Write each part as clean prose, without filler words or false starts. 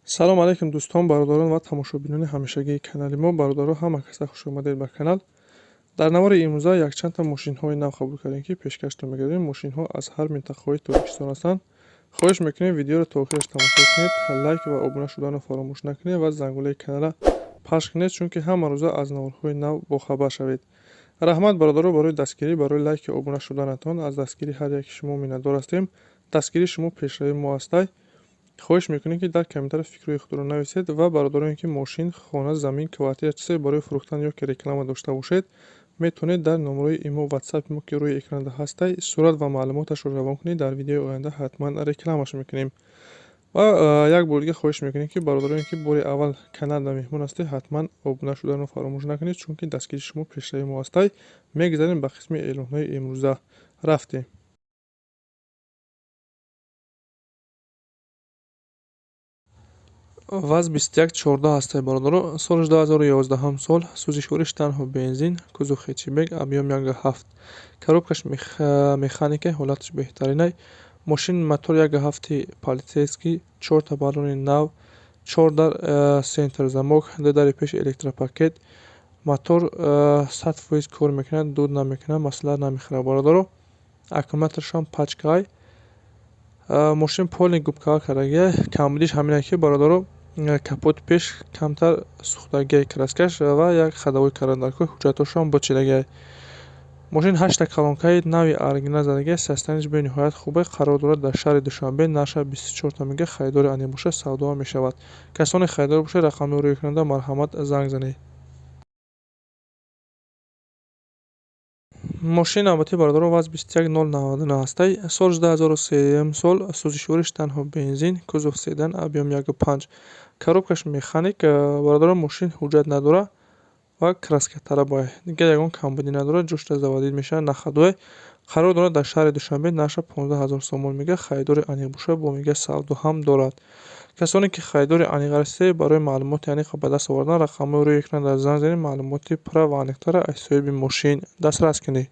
Салом алейкум, дӯстон, бародарон ва тамошобинони ҳамешагии канали мо. Бародаро, ҳама каса хуш омадед ба канал. Дар навори имрӯза якчандта мошинҳои нав қабул кардем, ки пешкаштон мегардем. Мошинҳо аз ҳар минтақаҳои Тоҷикистон ҳастанд. Хоҳиш мекунем, видеоро то охираш тамошо кунед, лайк ва обуна шуданро фаромӯш накунед ва зангулаи каналра пахш кунед, чунки ҳама рӯза аз наворҳои нав бохабар шавед. Раҳмат, бародаро, барои дастгирӣ, барои лайки обуна шуданатон. Аз дастгирии ҳар яки шумо миннатдор ҳастем. Дастгирии шумо пешравии мо ҳастай. Хоҳиш мекунем, ки дар комментария фикрҳои худро нависед ва бародароне, ки мошин, хона, замин, квартира, чизе барои фурӯхтан ё ки реклама дошта бошед, метавонед дар номерои имо, ватсапи мо, ки рӯи экранда ҳастай, сурат ва маълумоташро равон кунед. Дар видеои оянда ҳатман рекламаш мекунем. Ва як бор дига хоҳиш мекунем, ки бародароне, ки бори аввал каналда меҳмон ҳастед, ҳатман обуна шуданро фаромӯш накунед, чунки дастгирии шумо пешравии мо ҳастай. Мегузарем ба қисми эълонҳои имрӯза. Рафтем. ВАЗ 2114 ҳастай, бародаро. Соли 2011 сол, сӯзишвориш танҳо бензин, кузов хэтчбек, объём 1,7, коробкаш механика, ҳолаташ беҳтаринай. Мошин мотор 1,7 полицейский, чорта баллони нав, чор дар центр замок, ду дари пеш электропакет. Мотор 100% кор мекунад, дуд намекунад, масъала намехӯрад, бародаро. Аккумуляторшам пачкаай. Мошин полный губкаға кардагиай. Камбудиш ҳамине, ки, бародаро, капоти пеш камтар сӯхтагиай краскаш ва як ходовой кардандаркӯ. Ҳуҷҷатҳошам бочидагиай. Мошин ҳашта колонкаи нави оригинал задагиай, состоянияш бениҳоят хубе. Қарор дорад дар шаҳри Душанбе, нархаш 24 мега. Харидори аниқ бошад, савдоам мешавад. Касоне харидор бошад, рақамҳои рӯи экранда марҳамат, занг занед. Мошини навбатӣ, бародаро, ВАЗ 21099 ҳастай. Соли 2003 сол, сӯзишвориш танҳо бензин, кузов седан, объём 1,5, коробкаш механик. Бародаро, мошин ҳуҷҷат надорад ва краскаталабай, дигар ягон камбудӣ надорад. Ҷошта заводить мешавад, на ходовой. Қарор дорад дар шаҳри Душанбе, нархаш 15 000 сомон мега. Харидори аниқ бошад, бо мега савдо ҳам дорад. Касоне ки харидори аниқ ҳастед, барои маълумоти аниқ ба даст овардан рақамҳои рӯи экран занг занед, маълумоти пурра ва аниқтарро аз соҳиби мошин дастрас кунед.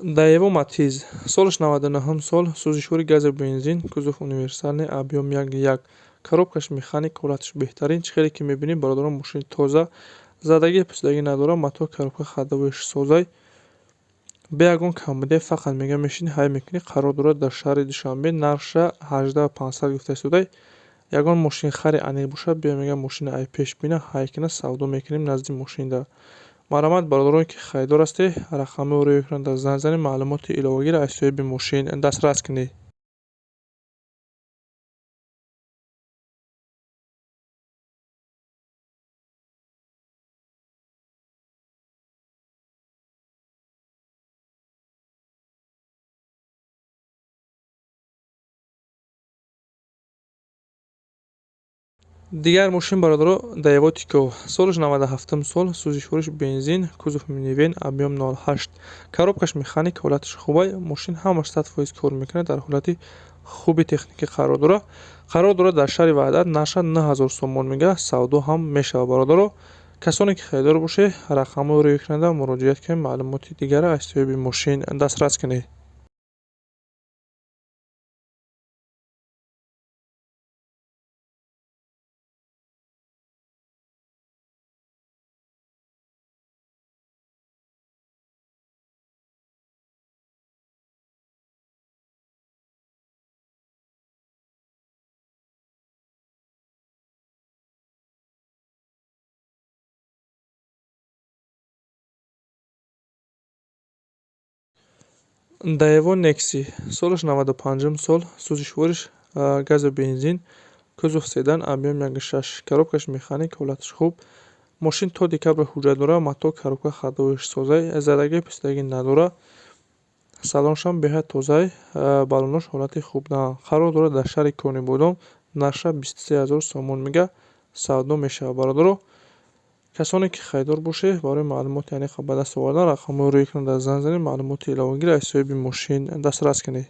Даево Матиз, солаш 99-ҳум сол, сӯзишвори гази бензин, кузов универсальный, объём 1,1, коробкаш механик, ҳолаташ беҳтарин. Чӣ хеле ки мебинем, бародарон, мошини тоза, задагӣ пусидагӣ надорад. Мотор, коробка, ходовояш созай, бе ягон камбудия. Фақат мега мешинӣ, ҳай мекунӣ. Қарор дорад дар шаҳри Душанбе, нархша 18 500 гуфта истодай. Ягон мошинхари аниқ бошад, биё, мега, мошина ай пеш бина, ҳай кина, савдо мекунем назди мошинда. Марҳамат, бародароне ки харидор ҳастед, рақамҳои рӯи экранда занг занед, маълумоти иловагиро аз соҳиби мошин дастрас кунед. Дигар мошин, бародаро, Даево Тико, солаш 97-ум сол, сӯзишвориш бензин, кузов минивэн, объём 0,8, коробкаш механик, ҳолаташ хубай. Мошин ҳамаш 100% кор мекунад, дар ҳолати хуби техникӣ қарор дорад. Қарор дорад дар шаҳри Ваҳдат, нархаш 9000 сомон мега, савдо ҳам мешавад. Бародаро, касоне ки харидор бошед, рақамҳои рӯи экранда муроҷиат кунед, маълумоти дигарро аз соҳиби мошин дастрас кунед. Даево Некси, солаш 95-ум сол, сӯзишвориш газу бензин, кузов седан, объём 1,6, коробкаш механик, ҳолаташ хуб. Мошин то декабр ҳуҷҷат дорад. Мотор, коробка, ходовояш созай, задагӣ пусидагӣ надорад. Салоншам беҳад тозай, баллонош ҳолати хуб. Қарор дорад дар шаҳри Конибодом, нархша 23 000 сомон мега, савдо мешавад, бародаро. Касоне ки харидор бошед, барои маълумоти аниқ ба даст овардан рақамҳои рӯи экран дар занг занед, маълумоти иловагиро аз соҳиби мошин дастрас кунед.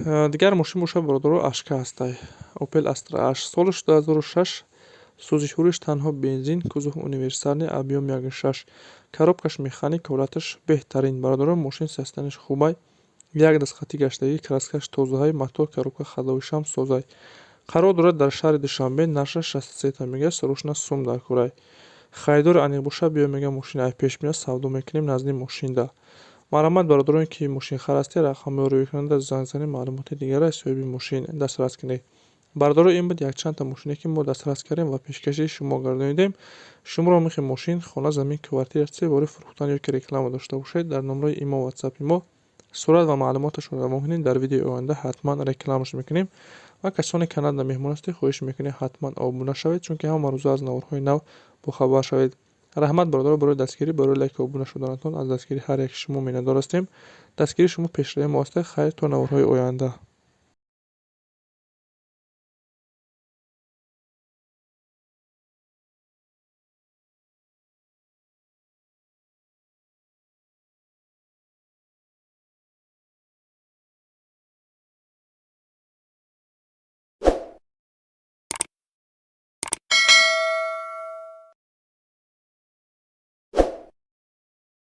Дигар мошин бошад, бародаро, Ашка ҳастай. Opel Astra H, солаш 2006, сӯзишвориш танҳо бензин, кузов универсальный, объем 1,6, коробкаш механик, ҳолаташ беҳтарин. Бародаро, мошин состоянияш хубай, як дастхати гаштагӣ, краскаш тозаҳай, мотор, коробка, ходовойшам созай. Қарор дорад дар шаҳри Душанбе, нархаш 63 мега, срочно сум дар курай. Харидори аниқ бошад, биё, мега, мошин ай пеш меяд, савдо мекунем назди мошинда. Марҳамат, бародароне ки мошинхар ҳастед, рақамҳои рӯи экран занг занед, маълумоти дигарро аз соҳиби мошин дастрас кунед. Бародаро, ин буд якчандта мошине, ки мо дастрас кардем ва пешкаши шумо гардонидем. Шуморо михи мошин, хона, замин, квартира, чизе барои фурӯхтан ё ки реклама дошта бошед, дар номраи имо, ватсапи мо сурат ва маълумоташро равон кунед, дар видеои оянда ҳатман рекламаш мекунем. Ва касоне каналда меҳмон ҳастед, хоҳиш мекунем, ҳатман обуна шавед, чунки ҳама рӯза аз наворҳои нав бохабар шавед. Раҳмат, бародаро, барои дастгирӣ, барои лайку обуна шуданатон. Аз дастгирии ҳар яки шумо миннатдор ҳастем. Дастгирии шумо пешравии мо аст. Хайр, то наворҳои оянда.